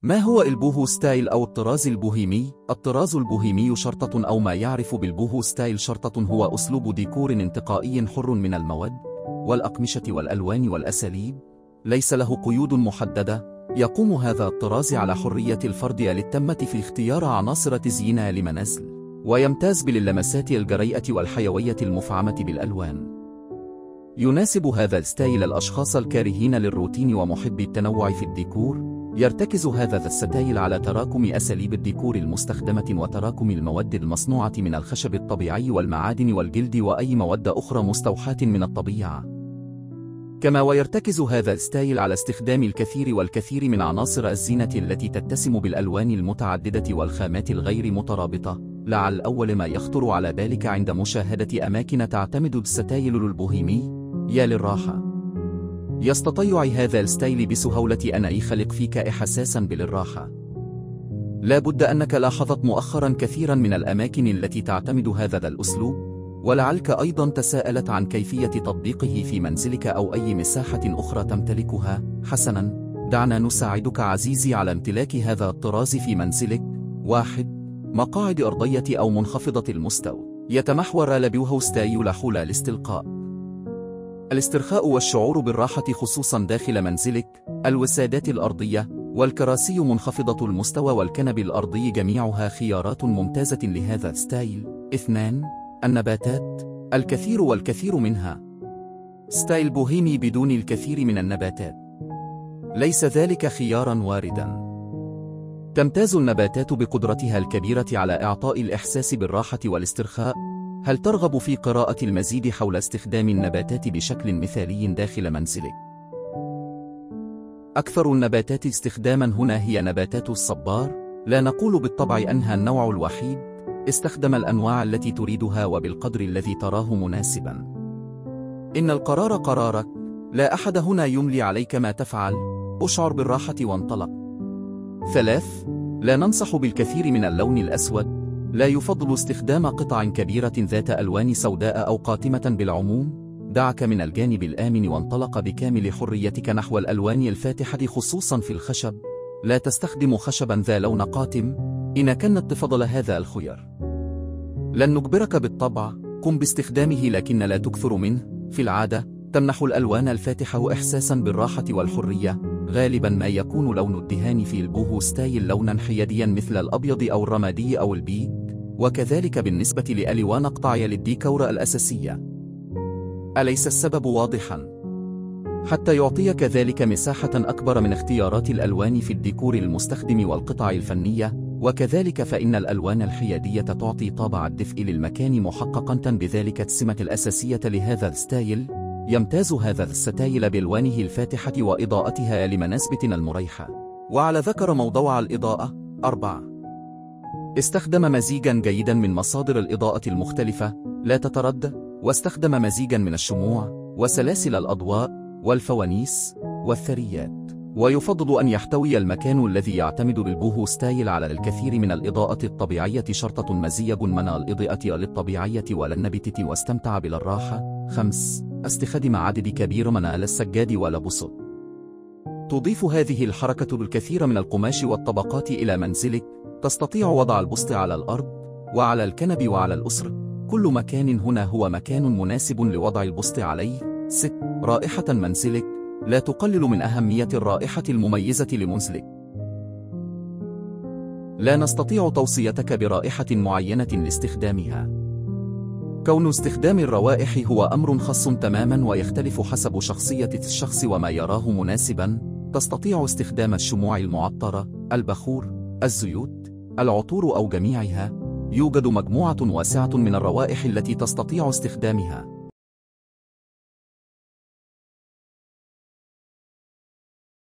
ما هو البوهو ستايل أو الطراز البوهيمي؟ الطراز البوهيمي شرطة أو ما يعرف بالبوهو ستايل شرطة هو أسلوب ديكور انتقائي حر من المواد والأقمشة والألوان والأساليب، ليس له قيود محددة. يقوم هذا الطراز على حرية الفرد التامة في اختيار عناصر تزيين لمنازل، ويمتاز باللمسات الجريئة والحيوية المفعمة بالألوان. يناسب هذا الستايل الأشخاص الكارهين للروتين ومحبي التنوع في الديكور. يرتكز هذا الستايل على تراكم أساليب الديكور المستخدمة وتراكم المواد المصنوعة من الخشب الطبيعي والمعادن والجلد وأي مواد أخرى مستوحاة من الطبيعة. كما ويرتكز هذا الستايل على استخدام الكثير من عناصر الزينة التي تتسم بالألوان المتعددة والخامات الغير مترابطة. لعل أول ما يخطر على بالك عند مشاهدة أماكن تعتمد الستايل البوهيمي يا للراحة. يستطيع هذا الستايل بسهولة أن يخلق فيك إحساسا بالراحة. لا بد أنك لاحظت مؤخرا كثيرا من الأماكن التي تعتمد هذا الأسلوب، ولعلك أيضا تساءلت عن كيفية تطبيقه في منزلك أو أي مساحة أخرى تمتلكها. حسنا، دعنا نساعدك عزيزي على امتلاك هذا الطراز في منزلك. 1. مقاعد أرضية أو منخفضة المستوى. يتمحور البوهو ستايل حول الاستلقاء، الاسترخاء والشعور بالراحة خصوصا داخل منزلك. الوسادات الأرضية والكراسي منخفضة المستوى والكنب الأرضي جميعها خيارات ممتازة لهذا الستايل. 2. النباتات، الكثير منها. ستايل بوهيمي بدون الكثير من النباتات، ليس ذلك خيارا واردا. تمتاز النباتات بقدرتها الكبيرة على إعطاء الإحساس بالراحة والاسترخاء. هل ترغب في قراءة المزيد حول استخدام النباتات بشكل مثالي داخل منزلك؟ أكثر النباتات استخداما هنا هي نباتات الصبار. لا نقول بالطبع أنها النوع الوحيد، استخدم الأنواع التي تريدها وبالقدر الذي تراه مناسبا. إن القرار قرارك، لا أحد هنا يملي عليك ما تفعل. أشعر بالراحة وانطلق. 3. لا ننصح بالكثير من اللون الأسود. لا يفضل استخدام قطع كبيرة ذات ألوان سوداء أو قاتمة بالعموم. دعك من الجانب الآمن وانطلق بكامل حريتك نحو الألوان الفاتحة خصوصا في الخشب. لا تستخدم خشبا ذا لون قاتم إن كانت تفضل هذا الخيار. لن نجبرك بالطبع، قم باستخدامه لكن لا تكثر منه. في العادة تمنح الألوان الفاتحة إحساسا بالراحة والحرية. غالبا ما يكون لون الدهان في البوهو ستايل لونا حياديا مثل الأبيض أو الرمادي أو البيج، وكذلك بالنسبة لألوان قطع الديكور الأساسية. أليس السبب واضحا؟ حتى يعطيك ذلك مساحة أكبر من اختيارات الألوان في الديكور المستخدم والقطع الفنية، وكذلك فإن الألوان الحيادية تعطي طابع الدفء للمكان محققة بذلك السمة الأساسية لهذا الستايل. يمتاز هذا الستايل بألوانه الفاتحة وإضاءتها لمناسبتنا المريحة. وعلى ذكر موضوع الإضاءة. 4. استخدم مزيجا جيدا من مصادر الإضاءة المختلفة، لا تتردد، واستخدم مزيجا من الشموع وسلاسل الأضواء والفوانيس والثريات. ويفضل أن يحتوي المكان الذي يعتمد البوهو ستايل على الكثير من الإضاءة الطبيعية شرطة مزيج من الإضاءة للطبيعية والنباتة واستمتع بالراحة. 5. استخدم عدد كبير من السجاد والبسط. تضيف هذه الحركة الكثير من القماش والطبقات إلى منزلك. تستطيع وضع البسط على الأرض وعلى الكنب وعلى الأسر. كل مكان هنا هو مكان مناسب لوضع البسط عليه. 6. رائحة منزلك، لا تقلل من أهمية الرائحة المميزة لمنزلك. لا نستطيع توصيتك برائحة معينة لاستخدامها. كون استخدام الروائح هو أمر خاص تماما ويختلف حسب شخصية الشخص وما يراه مناسبا. تستطيع استخدام الشموع المعطرة، البخور، الزيوت، العطور أو جميعها. يوجد مجموعة واسعة من الروائح التي تستطيع استخدامها.